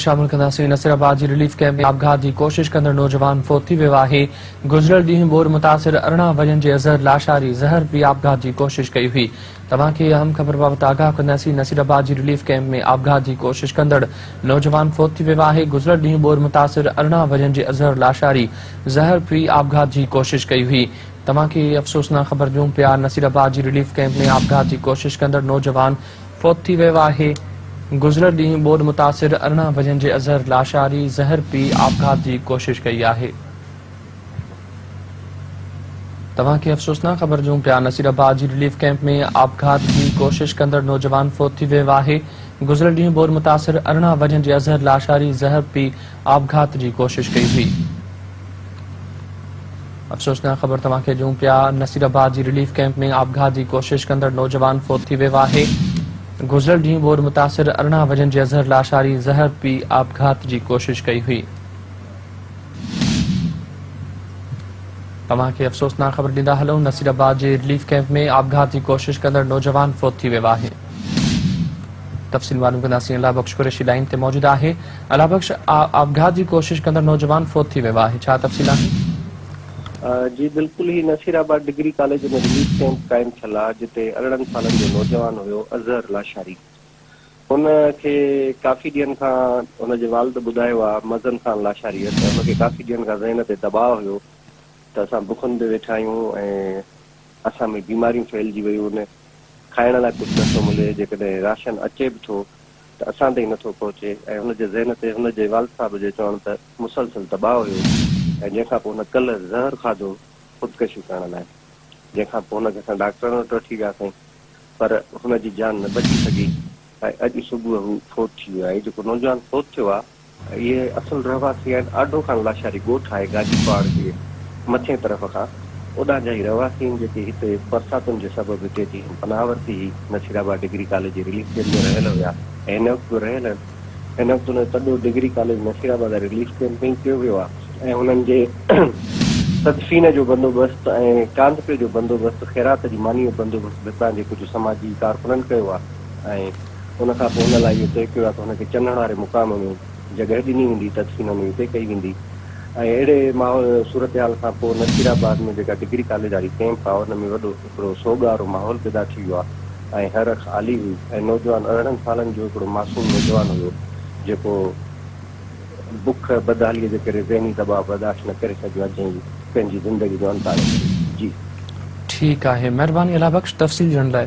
شامل ڪنداسين نصيرآباد جي رليف ڪئمپ ۾ آپگهات جي ڪوشش ڪندڙ نوجوان فوت ٿي ويو آهي گذريل ڏينهن ٻوڏ متاثر 18 ورهين جي اظهر لاشاري زهر پي آپگهات جي ڪوشش ڪئي هئي توهان کي اهم خبر بابت آگاهه ڪنداسين نصيرآباد جي رليف ڪئمپ ۾ آپگهات جي ڪوشش ڪندڙ نوجوان فوت ٿي ويو آهي گذريل ڏينهن ٻوڏ متاثر 18 ورهين جي اظهر لاشاري زهر پي آپگهات جي ڪوشش ڪئي هئي توهان کي افسوسناڪ خبر ڏيون پيا نصيرآباد جي رليف ڪئمپ ۾ آپگهات جي ڪوشش ڪندڙ نوجوان فوت ٿي ويو آهي. گذريل ڏينهن ٻوڏ متاثر 18 ورهين جي اظهر لاشاري زهر پي آپگهات جي ڪوشش ڪئي آهي. توهان کي افسوسناڪ خبر ڏيون پيا نصيرآباد جي رليف ڪئمپ ۾ آپگهات جي ڪوشش ڪندڙ نوجوان فوت ٿي ويو آهي. گذريل ڏينهن ٻوڏ متاثر 18 ورهين جي اظهر لاشاري زهر پي آپگهات جي ڪوشش ڪئي هئي. افسوسناڪ خبر توهان کي ڏيون پيا نصيرآباد جي رليف ڪئمپ ۾ آپگهات جي ڪوشش ڪندڙ نوجوان فوت ٿي ويو آهي گذريل ڏينهن ٻوڏ متاثر 18 ورهين جي اظهر لاشاري زهر پي آپگهات جي ڪوشش ڪئي هئي. توهان کي افسوسناڪ خبر ڏيندا هلون نصيرآباد جي رليف ڪئمپ ۾ آپگهات جي ڪوشش ڪندڙ نوجوان فوت ٿي ويو آهي. تفصيل معلوم ڪنداسين الله بخش قريشي لائين تي موجود آهي الله بخش آپگهات جي ڪوشش ڪندڙ نوجوان فوت ٿي ويو آهي ڇا تفصيل آهن؟ جي بلڪل هي نصير آباد ڊگري ڪاليج ۾ رليف ڪئمپ قائم ٿيل آ جتي 18 سالن جو نوجوان هيو اظهر لاشاري هن کي ڪافي ڏينهن کان هن جي والد ٻڌايو آ مزن خان لاشاري ته هن کي ڪافي ڏينهن کان ذهن تي دٻاء هيو ته اسان بکن تي ويٺا آهيون ۽ اسان ۾ بيماريون ڦهلجي ويون آهن کائڻ لاء ڪجهه نه ٿو ملي، جيڪڏهن راشن اچي به ٿو ته اسان تائين نه ٿو پهچي ۽ هن جي ذهن تي هن جي والد صاحب جي چوڻ ته مسلسل دٻاء هيو ۽ جنهن کان پوء هن ڪلهه زهر کاڌو خودڪشي ڪرڻ لاء جنهن کان پوء هن کي اسان ڊاڪٽرن وٽ وٺي وياسين پر هن جي جان نه بچي سگهي ۽ اڄ صبح هو فوت ٿي ويو آهي. هي جيڪو نوجوان فوت ٿيو آهي اهي اصل رهواسي آهن آڍو خان لاشاري ڳوٺ آهي گاجي پهاڙ جي مٿين طرف کان اوڏانهن جا هي رهواسي آهن جيڪي هتي برساتن جي سبب هتي اچي پناهه ورتي هئي نصير آباد ڊگري ڪاليج جي رليف ڪيمپ ۾ رهيل هيا ۽ هن وقت به رهيل آهن هن وقت انهن جو تڏو ڊگري ڪاليج نصير آباد واري رليف ڪيمپ ۾ ئي ڪيو ويو آهي ۽ هنن جي تدفين جو بندوبست ۽ ڪانڌپي جو بندوبست خيرات جي ماني جو بندوبست به هتان جي ڪجهه سماجي ڪارڪنن ڪيو آهي ۽ ان کان پوء ان لاء اهو طئي ڪيو ويو ته هن کي چنهڙ واري مقام ۾ جڳهه ڏني ويندي، تدفين هن جي اتي ڪئي ويندي ۽ اهڙي ماحول صورتحال کان پوء نصير آباد ۾ جيڪا ڊگري ڪاليج واري ڪئمپ آهي ان ۾ وڏو هڪڙو سوڳ وارو ماحول پيدا ٿي ويو آهي ۽ هر اک آلي هئي ۽ نوجوان 18 سالن جو هڪڙو معصوم نوجوان هيو جيڪو بک بدحالي جي ڪري ذهني دٻاء برداشت نه ڪري سگهيو آهي جنهن پنهنجي زندگي جو انت آڻي ڇڏيو. جي. ٺيڪ آهي مهرباني الله بخش تفصيل ڏيڻ لاء.